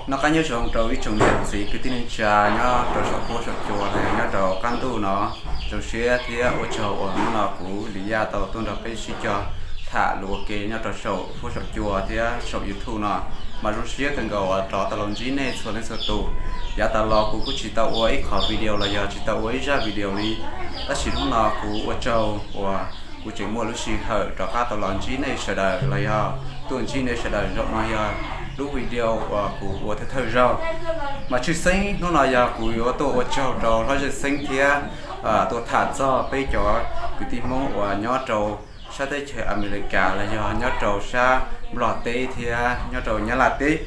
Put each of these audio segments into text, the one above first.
Noj qab nyob zoo rau ib tsoom niam txiv kwv tij neej tsa nyob rau saum huab saum cua los yog nyob rau qab ntuj no. Zoo siab thiab ua tsaug uas hnub no kuv Lis Yaj tau tuaj nrog peb sib cog tham lus ua ke nyob rau saum huab saum cua thiab saum YouTube no. Mas zoo siab kawg nkaus uas rov tau los ntsib nej txhua leej txhua tus. Yav tas los kuv kuj tsis tau ua ib qho video los yog tsis tau ua ib zaj video li, tab sis hnub no kuv ua tsaug uas kuv tseem muaj lub sij hawm rov qab tau los ntsib nej sawv daws los yog tuaj ntsib nej sawv daws. Zaum no yog lub video uas kuv ua thawj thawj zaug. Mas tshwj xeeb hnub no yog kuv yuav tuaj ua tsaug rau Hlob Zeej Xeeb thiab tuaj tham txog peb cov kwv tij Hmoob uas nyob rau sab teb chaws Amelikas los yog nyob rau sab Nplog teb thiab nyob rau Nyab Laj teb.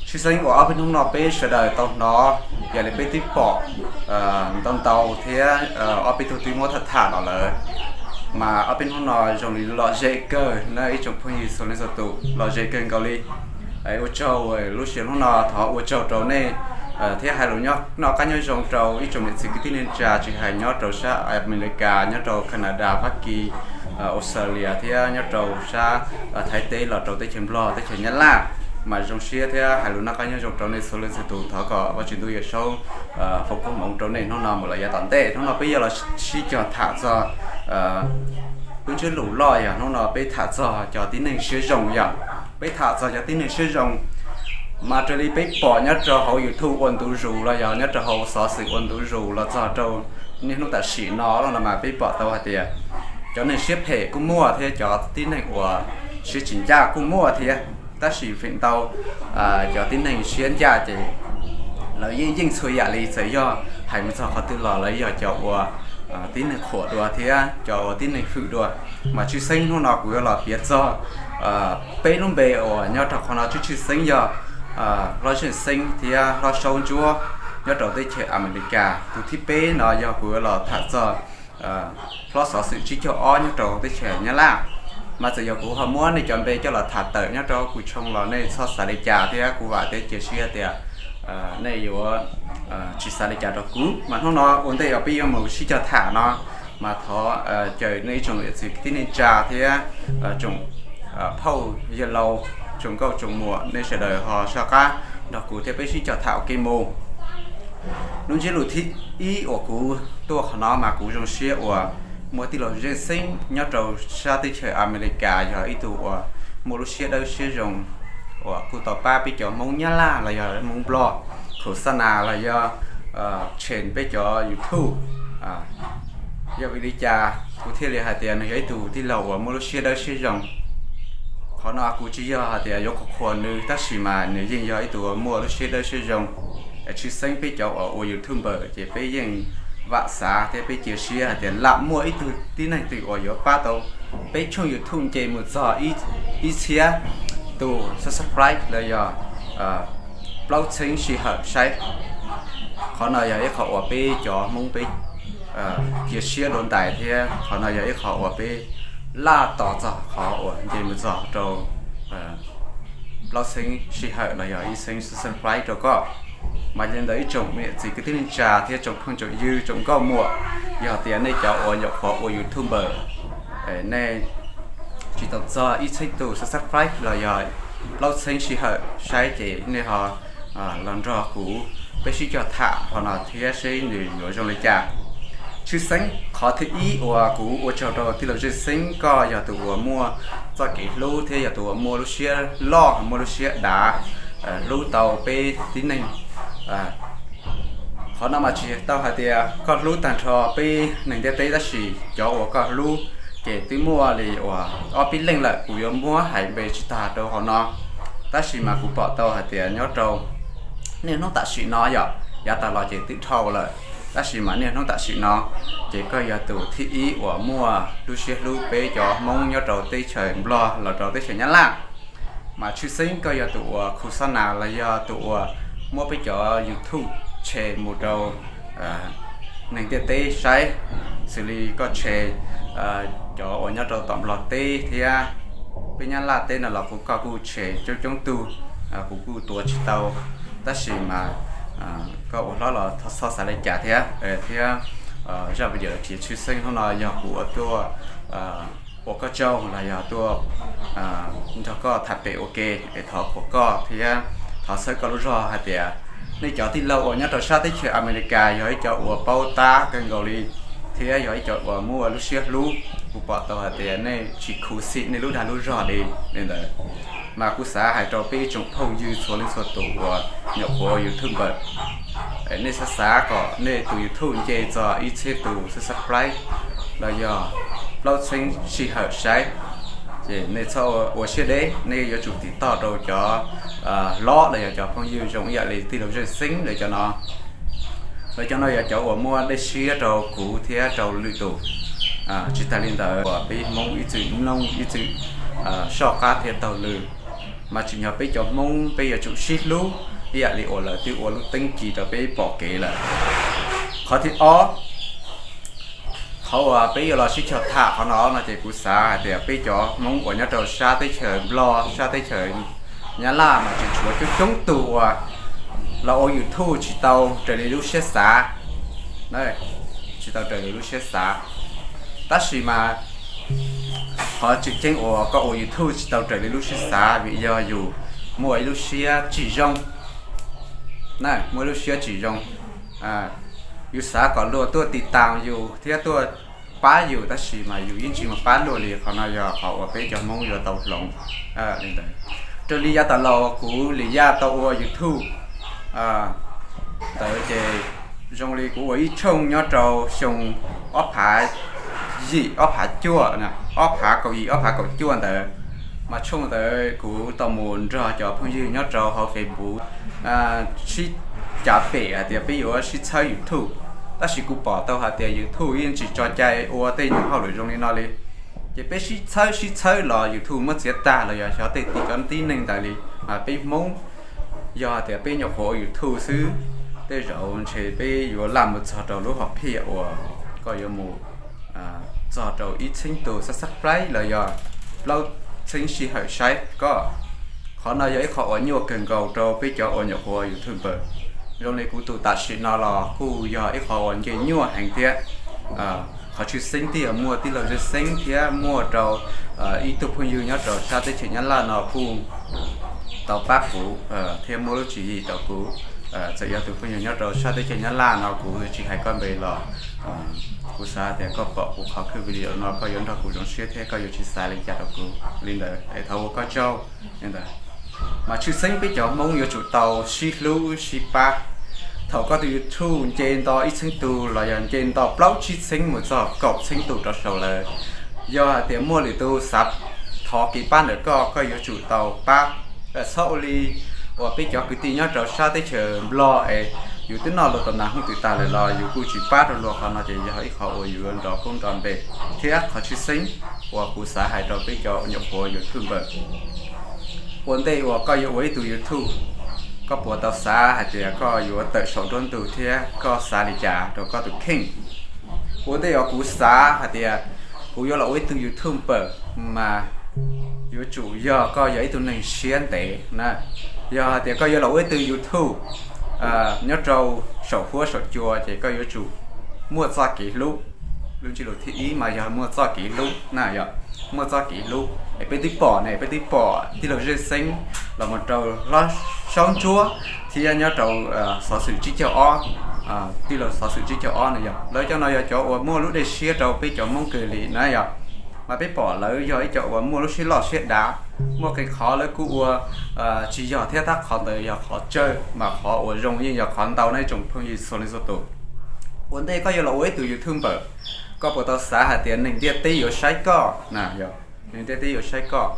Tshwj xeeb uas ob peb hnub no peb sawv daws tau hnov, yog li peb twb pom ntau ntau thiab ob peb tug twb muab tham tham los lawm. Mas ob peb hnub no zoo li lom zem kawg na ib tsoom phooj ywg txhua leej txhua tus, lom zem kawg nkaus li. Ua tsaug lub sij hawm hnub no thov ua tsaug rau nej thiab hais lus noj qab nyob zoo rau ib tsoom niam txiv kwv tij neej tsa tsis hais nyob rau sab Amelikas, nyob rau Canada, Fab Kis, Australia thiab nyob rau sab Thaib teb los rau teb chaws Nplog, teb chaws Nyab Laj. Mas zoo siab thiab hais lus noj qab nyob zoo rau nej txhua leej txhua tus, thov kom Vajtswv ntuj Yawm Saub foom koob hmoov rau nej hnub no mus lawm yav tom ntej. Hnub no peb yuav los sib cog tham txog lub ntsiab lus loj, yog hnub no peb tham txog cov tib neeg siab zoo. Yog peb tham txog cov tib neeg siab zoo, mas raws li peb pom nyob rau hauv YouTube ua ntu zus los yog nyob rau hauv xov xwm ua ntu zus los txog rau niaj hnub tam sim no los no mas peb pom tau hais tias cov neeg siab phem kuj muaj thiab cov tib neeg uas siab tsis ncaj kuj muaj thiab. Tab sis feem ntau cov tib neeg siab ncaj ces lawv yeej yeej txhua yam li, txawm yog hais mus txog qhov twg los lawv yog cov uas tib neeg qhuas dua thiab cov uas tib neeg hwm dua. Mas tshwj xeeb hnub no kuv yuav los piav txog peb lub npe uas nyob rau qhov no. Tshwj tshwj xeeb yog Hlob Zeej Xeeb thiab Hlob Saub Ntsuab nyob rau teb chaws Amelikas. Tus thib peb no yog kuv yuav los tham txog hlob xov xwm tsib caug ob nyob rau teb chaws Nyab Laj. Mas txawm yog kuv ho muab nej cov npe coj los tham tawm nyob rau kuv tshooj los nej txhob xav li cas thiab kuv vam thiab cia siab tias nej yuav tsis xav li cas rau kuv. Mas hnub no ua ntej uas peb yuav mus sib cog tham no, mas thov caw nej ib tsoom niam txiv kwv tij neej tsa thiab tsoom phauj yawg laus, tsoom nkauj tsoom muam, nej sawv daws ho soj qab nrog kuv thiab peb sib cog tham ua ke mus. Lub ntsiab lus thib ib uas kuv tuaj qhov no mas kuv zoo siab uas muaj tij laug Zeej Xeeb nyob rau sab teb chaws Amelikas yog ib tug uas muaj lub siab dawb siab zoo uas kuj tau pab peb cov Hmoob Nyab Laj los yog Hmoob Nplog khos xa nas los yog tshem peb cov YouTube. Yog vim li cas kuv thiaj li hais tias nws yog ib tug tij laug uas muaj lub siab dawb siab zoo? Qhov no kuv tsis yog hais tias yuav qhuas qhuas nws, tab sis mas nws yeej yog ib tug uas muaj lub siab dawb siab zoo. Tshwj xeeb peb cov uas ua YouTuber ces peb yeej vam xav thiab peb cia siab hais tias lam muaj ib tug tib neeg twg uas yuav pab tau peb tshooj YouTube nce mus txog ib txhiab tus subscribe los yog plaub txheeb sij hawm saib. Qhov no yog ib qho uas peb cov Hmoob peb cia siab dua ntais thiab qhov no yog ib qho uas peb laj tos txog qhov uas nce mus txog rau plaub txheeb sij hawm los yog ib txheeb subscribe rau koj. Mas li ntawd ib tsoom niam txiv kwv tij neej tsa thiab tsoom phooj tsoom ywg tsoom nkauj muam, yog tias nej cov uas nyuam qhuav ua YouTuber, nej tsis tau txog ib txheeb tus subscribe los yog plaub txheeb sij hawm saib ces nej ho los nrog kuv peb sib cog tham qhov no thiab seb nws yuav zoo li cas. Tshwj xeeb qhov thib ib uas kuv ua tsaug rau tij laug Zeej Xeeb, koj yog tus uas muaj txoj kev hlub thiab yog tus uas muaj lub siab loj muaj lub siab dav hlub tau peb tib neeg. Qhov no mas tsis tau hais tias koj hlub tag nrho peb neeg ntiaj teb, tab sis cov uas koj hlub ces twb muaj li uas ob peb leej lawm, kuv yuav muab hais npe tsis tag rau hauv no. Tab sis mas kuv pom tau hais tias nyob rau niaj hnub tam sim no yom, yav tas los ces twb dhau lawm, tab sis mas niaj hnub tam sim no ces koj yog tus thib ib uas muaj lub siab hlub peb cov Hmoob nyob rau teb chaws Nplog los rau teb chaws Nyab Laj. Mas tshwj xeeb koj yog tus uas khos xa nas los yog tus uas muab peb cov YouTube tshem mus rau neeg ntiaj teb saib, xws li koj tshem cov uas nyob rau tom Nplog teb thiab peb Nyab Laj teb no los kuv koj kuj tshem coob coob tug, kuv kuj tuav tsis tau, tab sis mas koj ua hlob los txhob xav li cas thiab, thiab zaj video tshwj xeeb hnub no yog kuv ua tuaj ua koj tsaug los yog tuaj nrog koj tham pem ua ke es thov qhuas koj thiab Thov txhawb koj lub zog hais tias nej cov tij laug uas nyob rau sab teb chaws Amelikas yog ib cov uas paub tab kawg nkaus li, thiab yog ib cov uas muaj lub siab hlub. Kuv pom tau hais tias nej tsis khuv xim nej lub dag lub zog li li ntawd. Mas kuv xav hais rau peb ib tsoom phooj ywg txhua leej txhua tus uas nyuam qhuav YouTube npawm, nej xav xav kom nej tus YouTube nce txog ib txhiab tus subscribe los yog plaub txheeb sij hawm saib, ces nej txhob ua siab deb, nej yuav tsum tiv toj rau cov hlob los yog cov phooj ywg zoo ib yam li tij laug Zej Xeeb lawv cov no. Lawv cov no yog cov uas muaj dej siab rau kuv thiab rau lwm tus. Tsis tas li ntawd uas peb Hmoob ib txwm mloog ib txwm soj qab thiab taug lw, mas tsim nyog peb cov Hmoob peb yuav tsum sib hlub ib yam li uas lawv twb ua lub teeb ci rau peb pom kev lawm. Qhov thib ob, qhov uas peb yuav los sib cog tham qhov no no ces kuv xav hais tias peb cov Hmoob uas nyob rau sab teb chaws Nplog, sab teb chaws Nyab Laj mas tseem tshuav coob coob tus uas los ua YouTube tsis tau raws li lub siab xav, tsis tau raws li lub siab xav. Tab sis mas qhov tseem ceeb uas koj ua YouTube tsis tau raws li lub siab xav vim yog yus muaj ib lub siab tsis zoo, muaj ib lub siab tsis zoo. Yus xav kom luag tuaj tiv tas yus thiab tuaj pab yus tab sis mas yus yeej tsis mus pab luag li. Qhov no yog qhov uas peb cov Hmoob yuav tau hloov li ntawd. Raws li yav tas los kuv Lis Yaj tau ua YouTube ntawd ces zoo li kuv ua ib tshooj nyob rau xyoo ob phav yim ob phav cuaj, ob phav kaum yim ob phav kaum cuaj ntawd. Mas tshooj ntawd kuv tau mus nrog cov phooj ywg nyob rau hauv Facebook sib cav pem hais tias peb yuav sib txhawb YouTube, tab sis kuv pom tau hais tias YouTube yeej tsis tso cai ua tej nyuag hauj lwm zoo li no li. Ces peb sib txhawb sib txhawb los YouTube muab txiav tag los yog xyov tej tim cov tib neeg ntawd li. Mas peb Hmoob yog hais tias peb nyuam qhuav ua YouTube xwb, tej zaum ntshe peb yuav laj mus txog rau lub hom phiaj uas koj yuav mus txog rau ib txheeb tus subscribe los yog plaub txheeb sij hawm saib koj. Qhov no yog ib qho uas nyuaj kawg nkaus rau peb cov uas nyuam qhuav ua YouTube. Zoo li kuv tus tam sim no los kuj yog ib qho uas nce nyuaj heev thiab. Qhov tshwj xeeb twb yog muaj tij laug Zej Xeeb thiab muaj rau ib tug phooj ywg nyob rau sab teb chaws Nyab Laj no kuj tau pab kuv thiab muab lub tswv yim rau kuv. Txawm yog tus phooj ywg nyob rau sab teb chaws Nyab Laj no kuv tsis hais koj npe los kuv xav tias koj pom kuv qhov khwb video no koj yuav nrog kuv zoo siab thiab koj yuav tsis xav li cas rau kuv li ntawd es thov ua koj tsaug li ntawd. Mas tshwj xeeb peb cov Hmoob yuav tsum tau sib hlub sib pab. Thaum koj tus YouTube nce nto ib txheeb tus los yog nce nto plaub tsib txheeb mus txog kaum txheeb tus rov saud lawm, yog hais tias muaj lwm tus xav thov kev pab ntawm koj, koj yuav tsum tau pab. Txhob ua li uas peb cov kwv tij nyob rau sab teb chaws Nplog es yus twb noj luag tus nas hooj twm tag lawm los yus kuj tsis pab rau luag. Qhov no ces yog ib qho uas yus yuav nrov koob nrov npe. Thiab qhov tshwj xeeb uas kuv xav hais rau peb cov nyuam qhuav YouTube npawm, ua ntej uas koj yuav ua ib tug YouTube, koj puas tau xav hais tias koj yuav tawm saum nruab ntug thiab koj xav li cas rau koj tus kheej? Ua ntej uas kuv xav hais tias kuv yuav los ua ib tug YouTube npawm mas yuav tsum yog koj yog ib tug neeg siab ntev na. Yog hais tias koj yuav los ua ib tug YouTube nyob rau saum huab saum cua ces koj yuav tsum muaj txoj kev hlub. Lub ntsiab lus thib ib mas yog muaj txoj kev hlub na, yog muaj txoj kev hlub es peb twb pom ne, peb twb pom tij laug Zej Xeeb los mus rau hlob Saub Ntsuab thiab nyob rau xov xwm tsib caug ob, tij laug xov xwm tsib caug ob na yog lawv cov no yog cov uas muaj lub dej siab rau peb cov Hmoob kawg li na yog. Mas peb pom lawv yog ib cov uas muaj lub siab loj siab dav, muaj qee qhov lawv kuj ua tsis yog thiab tab qhov ntawd yog qhov tsawg mas qhov uas zoo yeej yog qhov ntau na ib tsoom phooj ywg txhua leej txhua tus. Ua ntej koj yuav los ua ib tug YouTube npawm, koj puas tau xav hais tias neeg ntiaj teb yuav saib koj na? Yog neeg ntiaj teb yuav saib koj,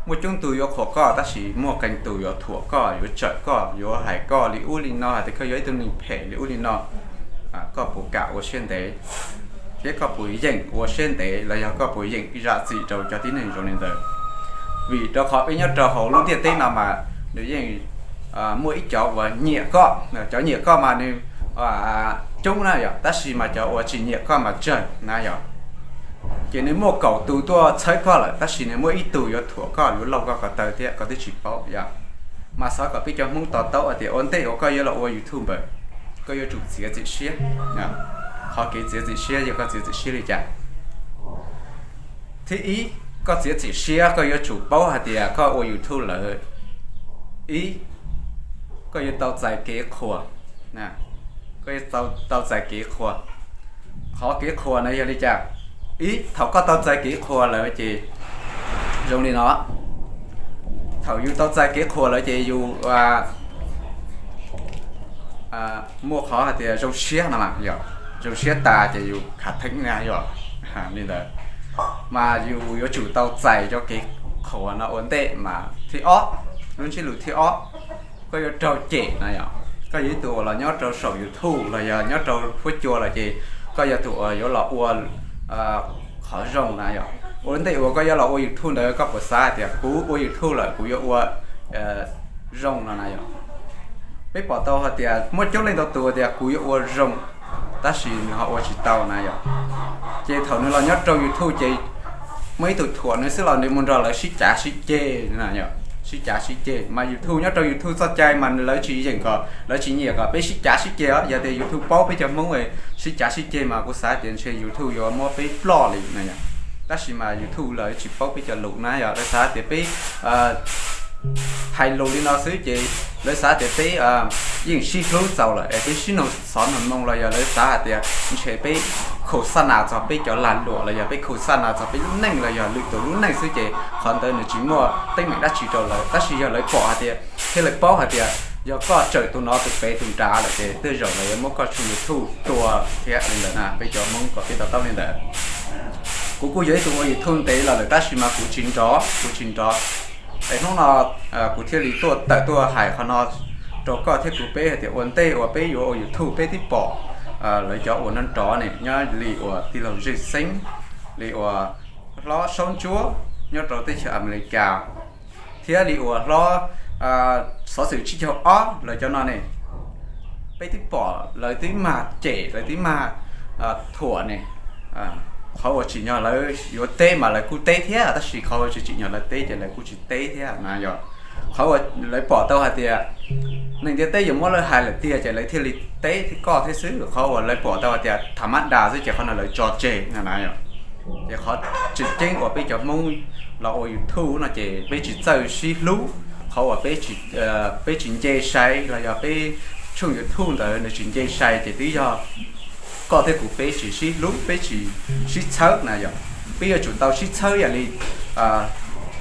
muaj coob tus yuav qhuas koj tab sis muaj qee tus yuav thuam koj, yuav tsawm koj, yuav hais koj li ub li no hais tias koj yog ib tug neeg phem li ub li no. Koj puas kam ua siab ntev, thiab koj puas yeem ua siab ntev los yog koj puas yeem zam txim rau cov tib neeg zoo li ntawd? Vim rau qhov peb nyob rau hauv lub ntiaj teb no mas nws yeej muaj ib cov uas nyiam koj, cov nyiam koj mas nws coob na yog, tab sis mas cov uas tsis nyiam koj mas tsawg na yog. Ces nws muaj kaum tus tuaj txhawb koj lawm tab sis nws muaj ib tug yuav thuam koj, yuav lauj koj ko taw thiab koj twb tsis paub yog. Mas xav kom peb cov Hmoob to taub hais tias ua ntej uas koj yuav los ua YouTube npawm, koj yuav tsum txiav txim siab. Qhov kev txiav txim siab yog koj txiav txim siab li cas? Thib ib, koj txiav txim siab koj yuav tsum paub hais tias koj ua YouTube lawm, ib, koj yuav tau txais kev qhuas, koj yuav tau txais kev qhuas. Qhov kev qhuas na yog li cas? Ib, thaum koj tau txais kev qhuas lawm ces zoo li no, thaum yus tau txais kev qhuas lawm ces yus muaj qhov hais tias zoo siab no, yog zoo siab tas ces yus khav theeb na yog li ntawd. Mas yus yuav tsum tau txais cov kev qhuas no ua ntej mas thib ob, lub ntsiab lus thib ob, koj yuav raug cem na yog. Koj yog ib tug uas los nyob rau saum YouTube los yog nyob rau huab cua lawm ces koj yog tus uas yuav los ua qhov zoo na yog. Ua ntej uas koj yuav los ua YouTube ntawd koj puas xav hais tias kuv ua YouTube lawm kuv yuav ua zoo no na yog? Peb pom tau hais tias muaj coob leej ntau tus tias kuv yuav ua zoo, tab sis nws ho ua tsis tau na yog. Ces thaum nws los nyob rau YouTube ces muaj ib tug thuam nws xwb los nws mus nrog lawv sib cav sib ceg, sib cav sib ceg. Mas YouTube, nyob rau YouTube txoj cai mas lawv tsis yeem kom, lawv tsis nyiam kom peb sib cav sib ceg os. Yog tias YouTube paub peb cov Hmoob sib cav sib ceg mas kuv xav tias ntshe YouTube yuav muab peb ploj li na yog. Tab sis mas YouTube lawv tsis paub peb cov lus na yog, lawv xav tias peb hais lus li no xwb ces lawv xav tias peb yeej sib hlub txaus lawm es peb sib nug xov nug moo los yog lawv xav hais tias ntshe peb khus xaj nas txog peb cov lag luam los yog peb khus xaj nas txog peb lub neej los yog lwm tus lub neej xwb ces qhov ntawd nws tsis muaj teeb meem dab tsi rau lawv. Tab sis yog lawv pom hais tias, thiab lawv paub hais tias yog koj tsawm tus no tus pem tus nrad lawm ces tej zaum lawv yuav muab koj tshooj YouTube tua thiab li ntawd na. Peb cov Hmoob kom peb to taub li ntawd. Kuv kuj yog ib tug ua YouTube ntev los lawm tab sis mas kuv tsis nrov, kuv tsis nrov. Es hnub no kuv thiaj li tuaj tawm tuaj hais qhov no rau koj thiab kuv peb hais tias ua ntej uas peb yuav ua YouTube peb twb pom lawv cov uas nrov nrov ne, nyob li uas tij laug Zej Xeeb, li uas hlob Saub Ntsuab nyob rau teb chaws Amelikas, thiab li uas hlob xov xwm tsib caug ob lawv cov no ne, peb twb pom lawv twb mag cem, lawv twb mag thuam ne. Qhov uas tsim nyog lawv yuav teb mas lawv kuj teb thiab, tab sis qhov uas tsis tsim nyog lawv teb ces lawv kuj tsis teb thiab na yog. Qhov uas lawv pom tau hais tias neeg ntiaj teb yuav muab lawv hais lawm tiag ces lawv thiaj li teb thiab koj thiab xwb. Qhov uas lawv pom tau hais tias tham mab das xwb ces qhov no lawv tso tseg na yog. Ces qhov tseem ceeb uas peb cov Hmoob los ua YouTube no ces peb tsis txawj sib hlub. Qhov uas peb tsis nce sai los yog peb tshooj YouTube ntawd nws tsis nce sai ces twb yog koj thiab kuv peb tsis sib hlub, peb tsis sib txhawb na yog. Peb yuav tsum tau sib txhawb yam li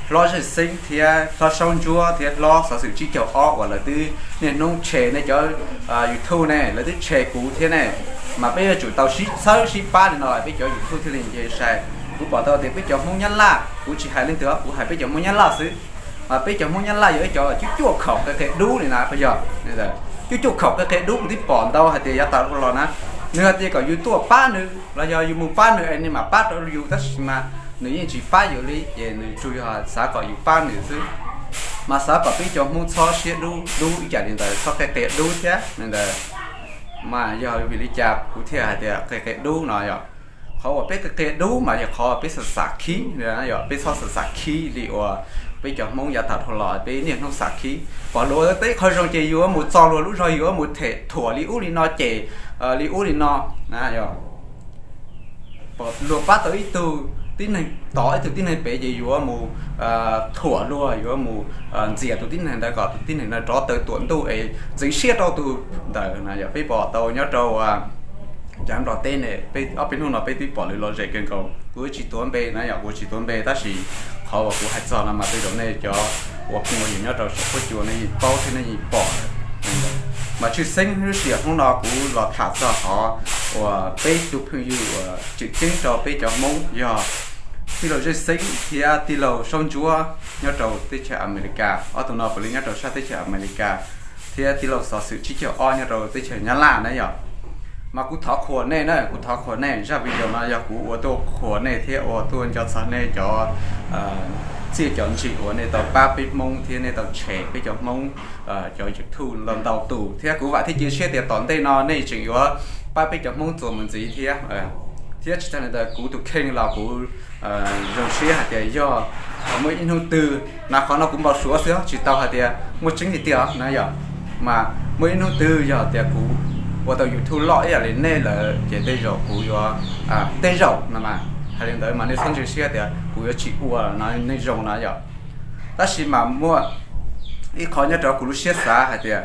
hlob Zej Xeeb thiab hlob Saub Ntsuab thiab hlob xov xwm tsib caug ob uas lawv twb niaj hnub tshem nej cov YouTube ne, lawv twb tshem kuv thiab ne. Mas peb yuav tsum tau sib txhawb sib pab li no peb cov YouTube thiaj li nce sai. Kuv pom tau tias peb cov Hmoob Nyab Laj, kuv tsis hais leej twg, kuv hais peb cov Hmoob Nyab Laj xwb, mas peb cov Hmoob Nyab Laj yog ib cov cuaj cuaj khaum qia qia dub li na, puas yog? Cuaj cuaj khaum qia qia dub kuv twb pom ntau hais tias yav tas los na, nws hais tias kom yus tuaj pab nws los yog yus mus pab nws es nws mam pab rau yus, tab sis mas nws yeej tsis pab yus li, ces nws tsuas yog xav kom yus pab nws xwb. Mas xav kom peb cov Hmoob txhob siab dub dub ib yam li ntawd, txhob qia qia dub thiab li ntawd. Mas yog vim li cas kuv thiaj hais tias qia qia dub no yog? Qhov uas peb qia qia dub mas yog qhov peb xam xam khib, yog peb txhob xam xam khib li uas peb cov Hmoob yav tag dhau los peb niaj hnub xam khib. Pom luag teb qhov zoo ces yuav mus txog luag lub zog yuav mus them thuam li ub li no ces li ub li no na yog. Pom luag pab tau ib tug tib neeg tod ib tug tib neeg pem ces yuav mus thuam luag, yuav mus ntxias tus tib neeg ntawd kom tus tib neeg ntawd rov tawm tuam ntuj es ntxeev siab rau tus ntawd na yog. Peb pom tau nyob rau yav Nplog teb ne, ob peb hnub no peb twb pom lawv lom zem kawg nkaus. Kuv tsis tuav npe na yog, kuv tsis tuav npe tab sis qhov uas kuv hais txog no mas tej zaum nej cov uas phooj ywg nyob rau saum huab cua nej yeej paub thiab nej yeej pom lawm. Mas tshwj xeeb lub sij hawm hnub no kuv los tham txog qhov uas peb tus phooj ywg uas tseem ceeb rau peb cov Hmoob yog tij laug Zej Xeeb thiab tij laug Saub Ntsuab nyob rau teb chaws Amelikas. Ob tug no puav leej nyob rau sab teb chaws Amelikas, thiab tij laug xov xwm tsib caug ob nyob rau teb chaws Nyab Laj na yog. Mas kuv thov qhuas nej na, kuv thov qhuas nej. Zaj video no yog kuv ua tuaj qhuas nej thiab ua tuaj nco txog nej cov txiaj cov ntsim uas nej tau pab peb Hmoob thiab nej tau tshem peb cov Hmoob cov YouTube ntau ntau tus, thiab kuv vam thiab cia siab tias tom ntej no nej tseem yuav pab peb cov Hmoob txuas mus ntxiv thiab. Thiab tsis tas li ntawd kuv tus kheej los kuv zoo siab hais tias yog muaj ib hnub twg, na qhov no kuv npau suav xwb tsis tau hais tias muaj tseeb tiag tiag na yog, mas muaj ib hnub twg yog tias kuv ua tau YouTube loj ib yam li nej lawm ces tej zaum kuv yuav, tej zaum no mas hais li ntawd mas nej txhob ntseeg siab tias kuv yuav tsis ua no, nej zoo na yog. Tab sis mas muaj ib qho nyob rau kuv lub siab xav hais tias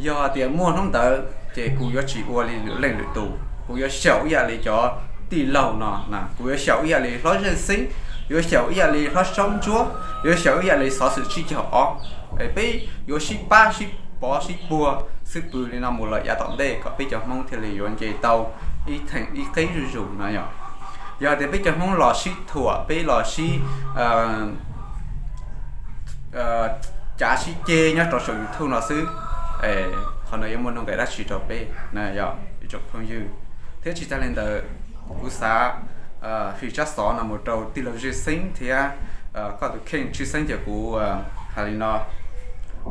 Yog tias muaj hnub ntawd ces kuv yuav tsis ua li lwm leej lwm tus, kuv yuav xyaum ib yam li cov tij laug no, kuv yuav xyaum ib yam li hlob Zeej Xeeb, yuav xyaum ib yam li hlob Saub Ntsuab, yuav xyaum ib yam li xov xwm tsib caug ob. Peb yuav sib pab sib pov sib puag xwb pwg li no mus lawm yav tom ntej kom peb cov Hmoob thiaj li yuav nce tau ib theem ib qeb zuj zus no yom. Yog tias peb cov Hmoob los sib thuam, peb los sib cav sib ceg nyob rau saum YouTube no xwb, qhov no yuav muaj nuj nqis dab tsi rau peb, yog ib tsoom phooj ywg. Thiab tsis tag li ntawd, kuv xav fij tsab xov no mus rau tij laug Zeej Xeeb thiab koj tus kheej. Tshwj xeeb ces kuv hais li no: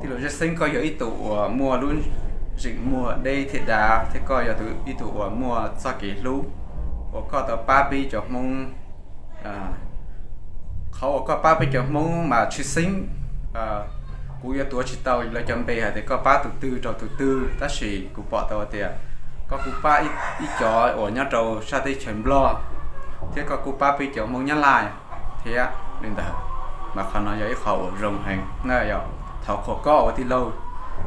tij laug Zeej Xeeb, koj yog ib tug uas muaj lub zeem muag deb thiab dav, thiab koj yog ib tug uas muaj txoj kev hlub uas koj tau pab peb cov Hmoob. Qhov uas koj pab peb cov Hmoob mas tshwj xeeb kuv yuav tuav tsis tau lawv cov npe hais tias koj pab tus twg rau tus twg, tab sis kuv pom tau tias koj kuj pab ib cov uas nyob rau sab teb chaws Nplog, thiab koj kuj pab peb cov Hmoob Nyab Laj thiab li ntawd. Mas qhov no yog ib qho uas zoo heev na, yog thov qhuas koj ua tij laug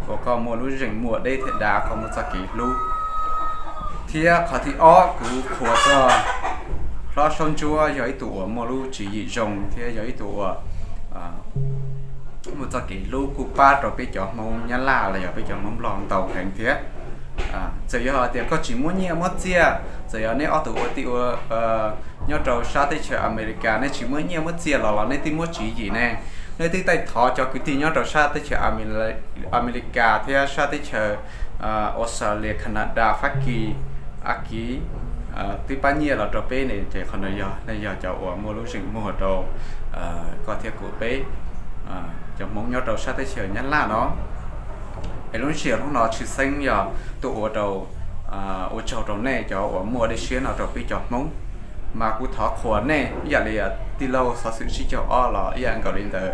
uas koj muaj lub zeem muag deb thiab dav, koj muaj txoj kev hlub. Thiab qhov thib ob, kuv qhuas txog hlob Saub Ntsuab, yog ib tug uas muaj lub tswv yim zoo thiab yog ib tug uas muaj txoj kev hlub kuj pab rau peb cov Hmoob Nyab Laj los yog peb cov Hmoob Nplog ntau heev thiab. Txawm yog tias koj tsis muab nyiaj muab txiaj, txawm yog neb ob tug ua tij ua nyob rau sab teb chaws Amelikas neb tsis muab nyiaj muab txiaj los los neb twb muab tswv yim ne, neb twb taij thov cov kwv tij nyob rau sab teb chaws Amelikas thiab sab teb chaws Australia, Canada, Fab Kis, Askiv twb pab nyiaj los rau peb ne, ces qhov no yog nej yog cov uas muaj lub zeem muag rau koj thiab kuv peb cov Hmoob nyob rau sab teb chaws Nyab Laj no. Es lub sij hawm hnub no tshwj xeeb yog tuaj ua rau, ua tsaug rau nej cov uas muaj dej siab no rau peb cov Hmoob. Mas kuv thov qhuas nej ib yam li tij laug xov xwm tsib caug ob los ib yam nkaus li ntawd.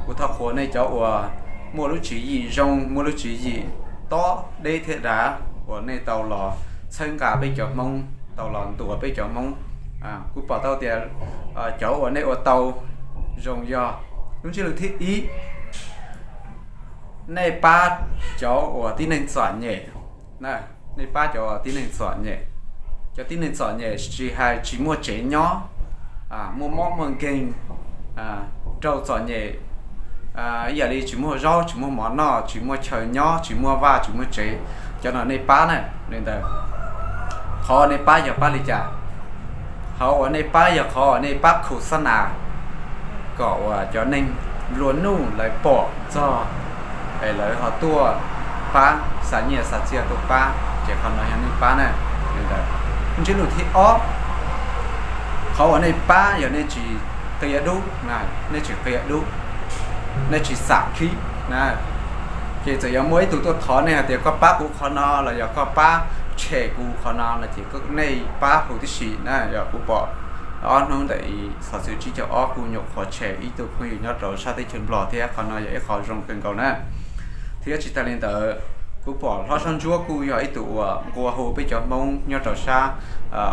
Kuv thov qhuas nej cov uas muaj lub tswv yim zoo, muaj lub tswv yim tob deb thiab dav uas nej tau los txhawb nqa peb cov Hmoob, tau los ntuas peb cov Hmoob. Kuv pom tau tias cov uas nej ua tau zoo yog lub ntsiab lus thib ib, nej pab cov uas tib neeg txom nyem. Nej pab cov uas tib neeg txom nyem. Cov tib neeg txom nyem tsis hais tsis muaj tsev nyob, muaj mob muaj nkeeg, raug txom nyem, ib yam li tsis muaj zaub tsis muaj mov noj, tsis muaj chaw nyob, tsis muaj vaj tsis muaj tsev, cov no nej pab na. Li ntawd, qhov uas nej pab yog pab li cas? Qhov uas nej pab yog qhov uas nej pab khu xab nas kom uas cov neeg nplua nuj lawv pom txog es lawv ho tuaj pab, xa nyiaj xa txiaj tuaj pab, ces qhov no yog nej pab na. Li ntawd, ntsiab lus thib ob, qhov uas nej pab yog nej tsis qia dub, nej tsis qia dub, nej tsis xam khib na. Ces txawm yog muaj ib tug tuaj thov nej hais tias koj pab kuv qhov no los yog koj pab tshem kuv qhov no no ces nej pab huv tib si na. Yog kuv pom ob hnub ntawm xov xwm tsib caug ob kuj nyuam qhuav tshem ib tug phooj ywg nyob rau sab teb chaws Nplog thiab, qhov no yog ib qho zoo kawg nkaus na. Thiab tsis tas li ntawd, kuv pom hlob Saub Ntsuab kuj yog ib tug uas nqua hu peb cov Hmoob nyob rau sab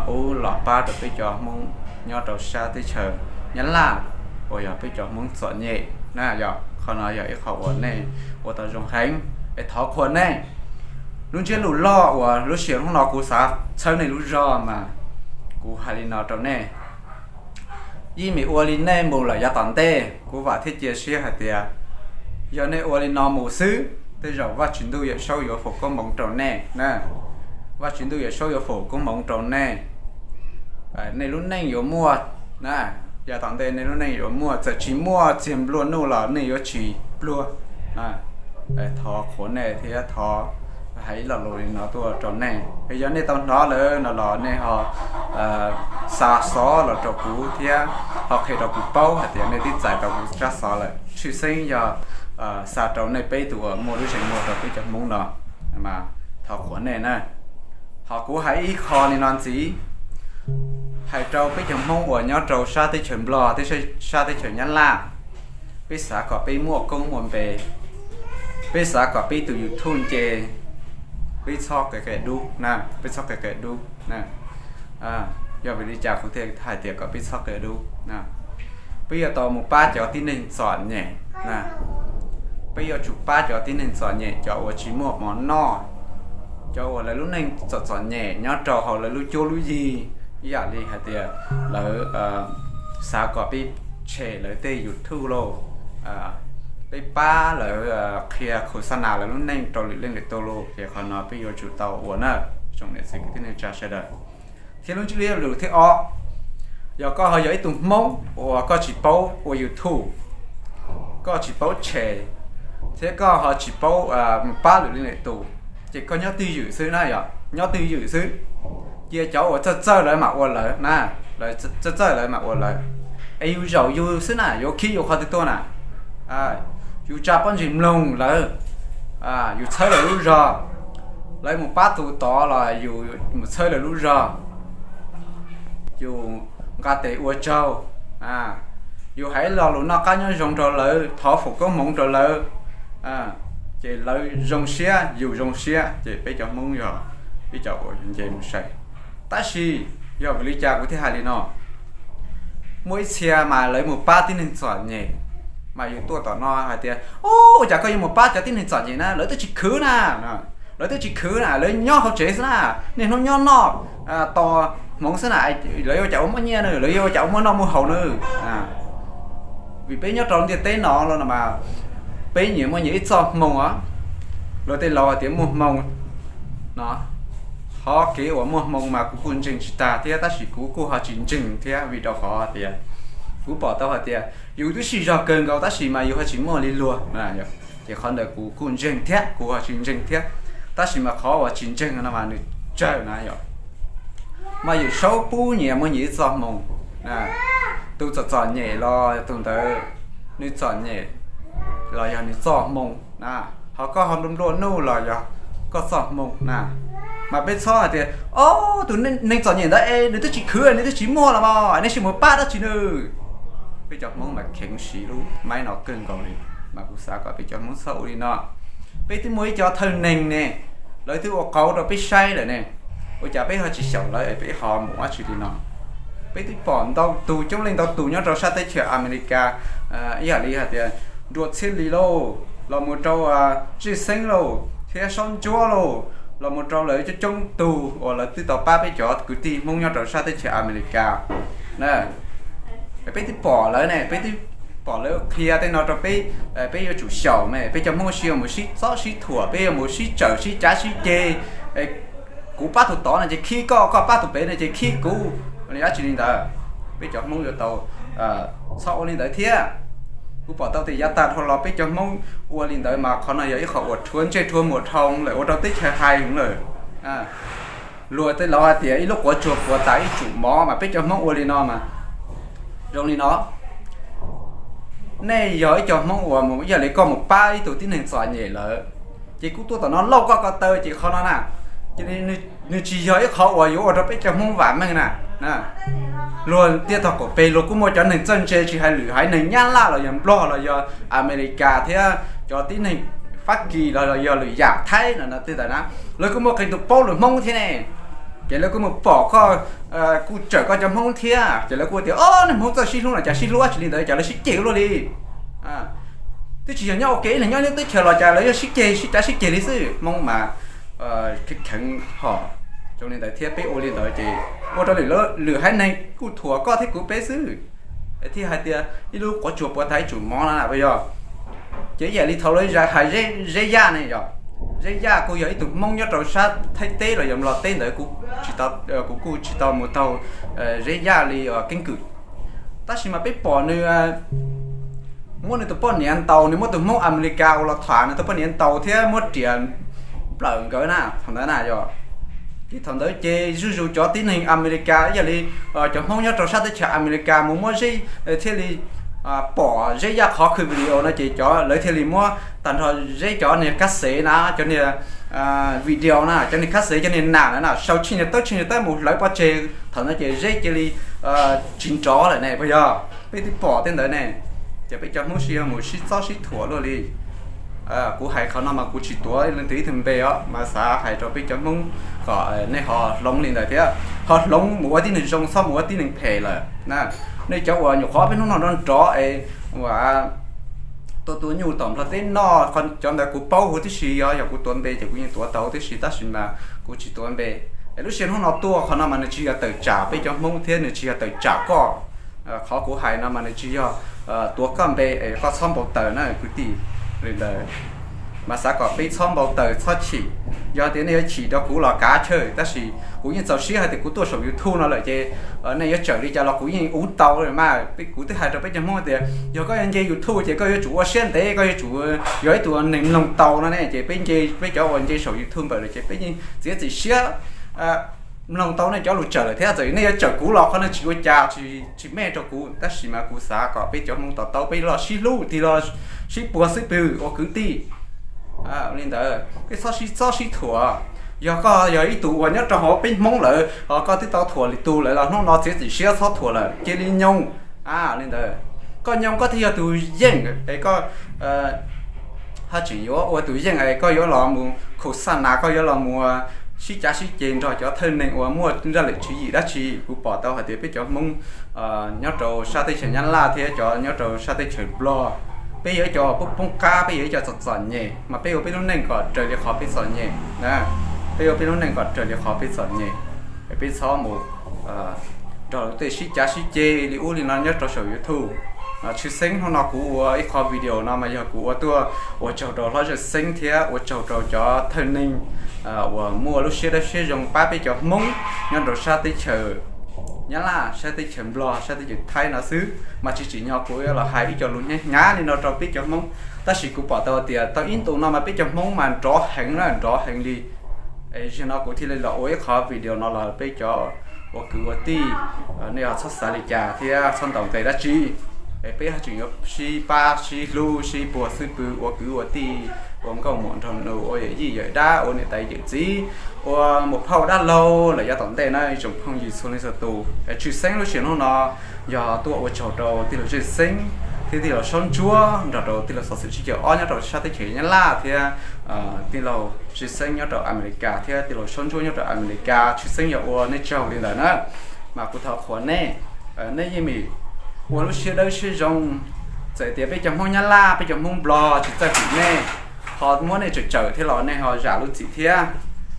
ub los pab rau peb cov Hmoob nyob rau sab teb chaws Nyab Laj uas yog peb cov Hmoob txom nyem na. Yog qhov no yog ib qho uas nej ua tau zoo heev, es thov qhuas nej. Lub ntsiab lus loj uas lub sij hawm hnub no kuv xav txhawb nej lub zog mas kuv hais li no rau nej, yeej meem ua li nej mus lawm yav tom ntej, kuv vam thiab cia siab hais tias yog nej ua li no mus xwb, tej zaum Vaj Tswv Ntuj Yawm Saub yuav foom koob hmoov rau nej na. Vaj Tswv Ntuj Yawm Saub yuav foom koob hmoov rau nej. Nej lub neej yuav muaj na, yav tom ntej nej lub neej yuav muaj, txawm tsis muaj txiag nplua nuj los nej yuav tsis pluag. Thov qhuas nej thiab thov hais ib lo lus li no tuaj rau nej. Yog nej tau hnov lawm no los nej ho xa xov los rau kuv thiab ho qhia rau kuv paub hais tias nej twb txais tau kuv tsab xov lawm. Tshwj xeeb yog xa rau nej peb tus uas muaj lub zeem muag rau peb cov Hmoob no, mas thov qhuas nej na. Ho kuv hais ib qho li no ntxiv, hais rau peb cov Hmoob uas nyob rau sab teb chaws Nplog thiab sab teb chaws Nyab Laj, peb xav kom peb muaj koob muaj npe, peb xav kom peb tus YouTube nce, peb txhob qia qia dub na, peb txhob qia qia dub na. Yog vim li cas kuv thiaj hais tias kom peb txhob qia dub? Peb yuav tau mus pab cov tib neeg txom nyem, peb yuav tsum pab cov tib neeg txom nyem, cov uas tsis muaj mov noj, cov uas lawv lub neej txom txom nyem nyob rau hauv lawv lub cuab lub yig, ib yam li hais tias lawv xav kom peb tshem lawv tej YouTube lauj, peb pab lawv qhia khos xa nas lawv lub neej rau lwm leej lwm tus lauj, ces qhov no peb yuav tsum tau ua na, tsoom niam txiv kwv tij neej tsa sawv daws. Thiab lub ntsiab lus thib ob, yog koj ho yog ib tug Hmoob uas koj tsis paub ua YouTube, koj tsis paub tshem, thiab koj ho tsis paub mus pab lwm leej lwm tus, ces koj nyob twj ywm xwb na, yog nyob twj ywm xwb. Cia cov uas txawj txawj lawv mam ua lawv na, txawj txawj lawv mam ua lawv, es yus zaum yus xwb na, yuav khib yus qhov twg tuaj na. Yus tsa pob ntseg mloog lawv, yus txhawb lawv lub zog, lawv mus pab tus tod los yus mus txhawb lawv lub zog, yus nqa tes ua tsaug, yus hais lo lus noj qab nyob zoo rau lawv, thov foom koob hmoov rau lawv, ces lawv zoo siab yus zoo siab, ces peb cov Hmoob yog ib cov uas nce mus sai. Tab sis yog vim li cas kuv thiaj hais li no? Muaj ib txhia mas lawv mus pab tib neeg txom nyem, mas yus tuaj tom no hais tias, ua cas koj yuav mus pab cov tib neeg txom nyem na, lawv twb tsis khwv na, lawv twb tsis khwv na, lawv nyob hauv tsev xwb na, niaj hnub nyob noj tos hmoov xwb na, lawv yuav ua cas ua muaj nyiaj na, lawv yuav ua cas ua muaj noj muaj haus na. Vim peb nyob rau ntiaj teb no los no mas peb nyias muaj nyias ib txoj hmoo os. Luag tej laus hais tias muaj hmoo no, qhov kev uas muaj hmoo mas kuv kuj ntseeg tsis tag thiab, tab sis kuv kuj ho tsis ntseeg thiab, vim rau qhov tias kuv pom tau hais tias yus twb sij zog kawg nkaus tab sis mas yus ho tsis muaj li luag, ces qhov ntawd kuv kuj ntseeg thiab kuv ho tsis ntseeg thiab. Tab sis mas qhov uas tsis ntseeg no mas nws tsawg na yom. Mas yus saub pub nyias muaj nyias ib txoj hmoo, tus txom txom nyem los tus ntawd nws txom nyem los yog nws txoj hmoo na, ho koj ho nplua nplua nuj los yog koj txoj hmoo na. Mas peb txhob hais tias, o, tus neeg txom nyem ntawd es nws twb tsis khwv, nws twb tsis muaj los mas nej sim mus pab dab tsi nws. Peb cov Hmoob mas kheev siv lub maib no kawg nkaus li, mas kuv xav kom peb cov Hmoob txhob ua li no. Peb twb muaj ib co thawj neeg ne, lawv twb ua qauv rau peb saib lawm ne, ua cas peb ho tsis xyaum lawv es peb ho mus dab tsi li no? Peb twb pom ntau tus, coob leej ntau tus nyob rau sab teb chaws Amelikas, ib yam li hais tias Nruas Txhiaj Lis lauj, los mus rau Tswj Xeeb lauj, thiab Saub Ntsuab lauj, los mus rau lawv coob coob tug uas lawv twb tau pab peb cov kwv tij Hmoob nyob rau sab teb chaws Amelikas. Peb twb pom lawv ne, peb twb pom lawv qhia tej no rau peb, peb yuav tsum xyaum ne, peb cov Hmoob sib yuav mus sib txob sib thuam, peb yuav mus sib tsawm sib cav sib ceg. Kuv pab tus tod no ces khib koj, koj pab tus pem no ces khib kuv, li dab tsi li ntawd. Peb cov Hmoob yuav tau txhob ua li ntawd thiab. Kuv pom tau tias yav tag dhau los peb cov Hmoob ua li ntawd mas qhov no yog ib qho uas rhuav ntsej rhuav muag dhau lawm, ua rau teb chaws hais heev lawm. Luag tej laus hais tias ib lub quav tsuag puas tas ib tsum mov, mas peb cov Hmoob ua li no mas zoo li no. Nej yog ib co Hmoob uas mus ib yam li koj mus pab ib tug tib neeg txom nyem lawm, ces kuv tuaj tom no lauj koj ko taw ces qhov no na, ces nws tsis yog ib qho uas yuav ua rau peb cov Hmoob vam meej na. Luag tiaj tog qaum peg luag kuj muaj cov neeg txawj ntse, tsis hais lwm haiv neeg Nyab Laj los yog Nplog los yog Amelikas thiab cov tib neeg Fab Kis los yog lwm yam Thaib no tej ntawd na, lawv kuj muaj qee tus paub lus Hmoob thiab ne. Ces lawv kuj mus pom koj, kuj tsawm koj cov Hmoob thiab, ces lawv kuj tias, o, nej Hmoob txawj sib hlub no cas sib hlub dab tsi li ntawd, cas lawv sib ceg luaj li. Twb tsis yog nyob ua ke ib leeg nyob lub teb chaws los cas lawv yuav sib ceg sib cav sib ceg li xwb. Hmoob mas kheev hom zoo li ntawd thiab, peb ua li ntawd ces ua rau lwm haiv neeg kuj thuam koj thiab kuv peb xwb. Thiaj hais tias ib lub quav tsuag puas tas ib tsum mov na, puas yog? Ces ib yam li thaum lawv hais Zeb Yaj ne yom, Zeb Yaj kuj yog ib tug Hmoob nyob rau sab Thaib teb los yog Nplog teb ntawd, kuv kuj tsis tau mus taug Zeb Yaj li keeb kwm. Tab sis mas peb pom nws muab nws tus poj niam ntaus, nws muab tus Hmoob Amelikas uas los tham nws tus poj niam ntaus thiab muab riam nplawm nkawd na, thaum ntawd na yog. Ces thaum ntawd ces zuj zus cov tib neeg Amelikas ib yam li cov Hmoob nyob rau sab teb chaws Amelikas mus muab Zeb, thiaj li pom Zeb Yaj qhov khw video no ces cov lawv thiaj li muab tag nrho Zeb cov niag kab xev na, cov niag video na, cov niag kab xev, cov niag nas na, sau tsheej niag tawb tsheej niag tawb mus hlawv pov tseg. Thaum ntawd ces Zeb cia li tsis nrov lawm ne, puas yog? Peb twb pom tej ntawd ne, ces peb cov Hmoob sib yuav mus sib txob sib thuam luaj li. Kuv hais qhov no mas kuv tsis tuav leej twg ib tug npe os, mas xav hais rau peb cov Hmoob kom nej ho hloov li ntawd thiab, ho hloov mus ua tib neeg zoo, txhob mus ua tib neeg phem lawm na. Nej cov uas nyuam qhuav peb hnub no nrov nrov es uas tuaj tua nyuj tom Nplog teb noj, cov ntawd kuv paub huv tib si, yog yog kuv tuav npe ces kuv yeej tuav tau tib si, tab sis mas kuv tsis tuav npe. Es lub sij hawm hnub no tuaj qhov no mas nws tsis yog tawm tsam peb cov Hmoob thiab nws tsis yog tawm tsam koj. Qhov kuv hais no mas nws tsis yog tuav koj npe es koj txhob npau taws na kwv tij. Li ntawd mas xav kom peb txhob npau taws txhob chim. Yog tias nej yuav chim rau kuv los kav chawj, tab sis kuv yeej txaus siab hais tias kuv tuaj saum YouTube no lawm ces nej yuav tsawm li cas los kuv yeej ua tau mas. Kuv twb hais rau peb cov Hmoob tias yog koj yuav nce YouTube ces koj yuav tsum ua siab ntev, koj yuav tsum yog ib tug neeg mloog tau no ne. Ces peb nce, peb cov uas nce saum YouTube npawm lawm ces peb yeej txiav txim siab mloog tau nej cov lus tsawm lawm thiab. Txawm nej yuav tsawm kuv los qhov no tsis ua cas, tsis me rau kuv, tab sis mas kuv xav kom peb cov Hmoob to taub, peb los sib hlub, tig los sib puag xib pwg ua kwv tij. Li ntawd peb txhob sib txob sib thuam. Yog koj yog ib tug uas nyob rau hauv peb Hmoob lawm, koj twb tau thuam lwm tus lawm los hnub no txiav txim siab txhob thuam lawm, cia li nyoog. Li ntawd koj nyoog koj thiaj yog tus yeej es koj haj tseem yuav ua tus yeej es koj yuav los mus khus xaj nas, koj yuav los mus sib cav sib ceg nrog cov thawj neeg uas muaj zaj lwm tswv yim dab tsi. Kuv pom tau hais tias peb cov Hmoob nyob rau sab teb chaws Nyab Laj thiab cov nyob rau sab teb chaws Nplog, peb yog ib co poob qab, peb yog ib co txom txom nyem, mas peb ua peb lub neej kom raws li qhov peb txom nyem, peb ua peb lub neej kom raws li qhov peb txom nyem. Peb txhob mus nrog tej sib cav sib ceg li ub li no nyob rau saum YouTube. Tshwj xeeb hnub no kuv ua ib qho video no mas yog kuv ua tuaj ua tsaug rau hlob Zaj Xeeb thiab ua tsaug rau cov thawj neeg uas muaj lub siab dawb siab zoo pab peb cov Hmoob nyob rau sab teb chaws Nyab Laj, sab teb chaws Nplog, sab teb chaws Thaib no xwb. Mas tsis tsim nyog kuv yuav los hais ib co lus hnyav hnyav li no rau peb cov Hmoob, tab sis kuv pom tau tias tau ib ntus no mas peb cov Hmoob mas nrov heev na, nrov heev li. Es zaum no kuv thiaj li los ua ib qho video no los peb cov ua kwv ua tij, nej ho txhob xav li cas thiab txhob ntaus nqi dab tsi. Es peb ho tseem yuav sib pab sib hlub sib puag xwb pw ua kwv ua tij, ua nkauj muam nraug nus, ua yawm yij yawm dab, ua niam tais yawm txiv, ua muam phauj dab laug lawm yav tom ntej na ib tsoom phooj ywg txhua leej txhua tus. Es tshwj xeeb lub sij hawm hnub no yog tuaj ua tsaug rau tij laug Zaj Xeeb thiab tij laug Saub Ntsuab nrog rau tij laug Xov Xwm Sib Caum Ob nyob rau sab teb chaws Nyab Laj thiab tij laug Zaj Xeeb nyob rau Amelikas thiab tij laug Saub Ntsuab nyob rau Amelikas. Tshwj xeeb yog ua nej tsaug li ntawd na, mas kuv thov qhuas nej, nej yeej meem ua lub siab dawb siab zoo. Txawm tias peb cov Hmoob Nyab Laj, peb cov Hmoob Nplog tsis txawj tim nej, ho muab nej tsawm tsawm thiab los nej ho zam lub txim thiab.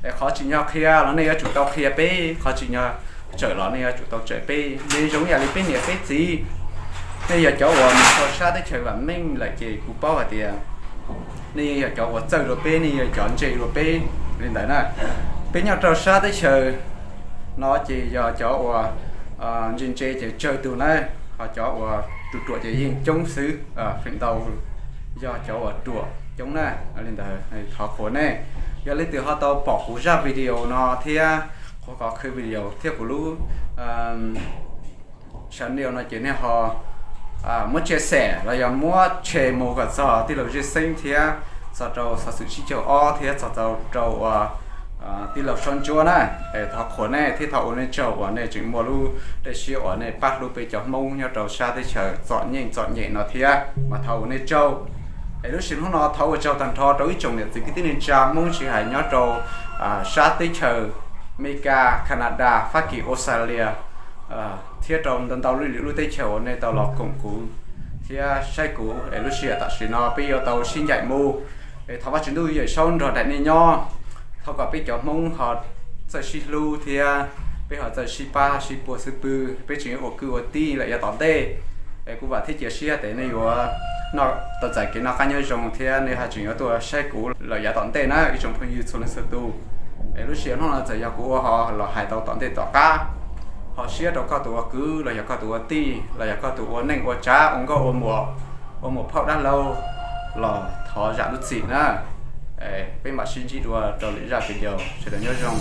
Es qhov tsim nyog qhia los nej yuav tsum tau qhia peb, qhov tsim nyog tsawm los nej yuav tsum tau tsawm peb. Nej zoo ib yam li peb niam peb txiv, nej yog cov uas mus rau sab teb chaws vam meej lawm ces kuv paub hais tias nej yog cov uas txawj dua peb, nej yog cov ntse dua peb li ntawd na. Peb nyob rau sab teb chaws no ces yog cov uas ntse ntse ces tsawg tug na, ho cov uas ruam ruam ces yeej coob xwb, feem ntau yog cov uas ruam coob na. Li ntawd thov qhuas nej, yog leej twg ho tau pom kuv zaj video no thiab, qhuas qhov video thiab kuv lub channel no ces nej ho muab share los yog muab share mus kom txog tij laug Zaj Xeeb thiab txog rau Xov Xwm Sib Caum Ob thiab txog rau tij laug Saub Ntsuab na. Thov qhuas nej thiab thov ua nej tsaug uas nej tseem muaj lub dej siab uas nej pab hlub peb cov Hmoob nyob rau sab teb chaws txom nyem txom nyem no thiab, mas thov ua nej tsaug. Es lub sij hawm hnub no thov ua tsaug tag nrho rau ib tsoom niam txiv kwv tij neej tsa Hmoob tsis hais nyob rau sab teb chaws Amelikas, Canada, Fab Kis, Australia thiab rau ntau ntau lwm lub teb chaws uas nej tau los koom kuv thiab saib kuv. Es lub sij hawm tam sim no peb yuav tau sib ncaim mus. Es thov Vajtswv ntuj Yawm Saub nrog nraim nej nyob. Thov kom peb cov Hmoob ho txawj sib hlub thiab peb ho txawj sib pab sib puag xwb pw, peb tseem yuav ua kwv ua tij lawm yav tom ntej. Es kuv vam thiab cia siab tias nej yuav noj tau txais kev noj qab nyob zoo thiab nej ho tseem yuav tuaj saib kuv lawm yav tom ntej na ib tsoom phooj ywg txhua leej txhua tus. Es lub sij hawm hnub no txawm yog kuv ua ho los hais tau tom ntej tom qab, ho siab rau koj tus ua kwv los yog koj tus ua tij los yog koj tus ua neej ua tsav ua nkauj ua muam, ua muam phauj dab laug los thov zam lub txim na. Peb mam sib ntsib dua rau lwm zaj video, sawv daws nyob zoo.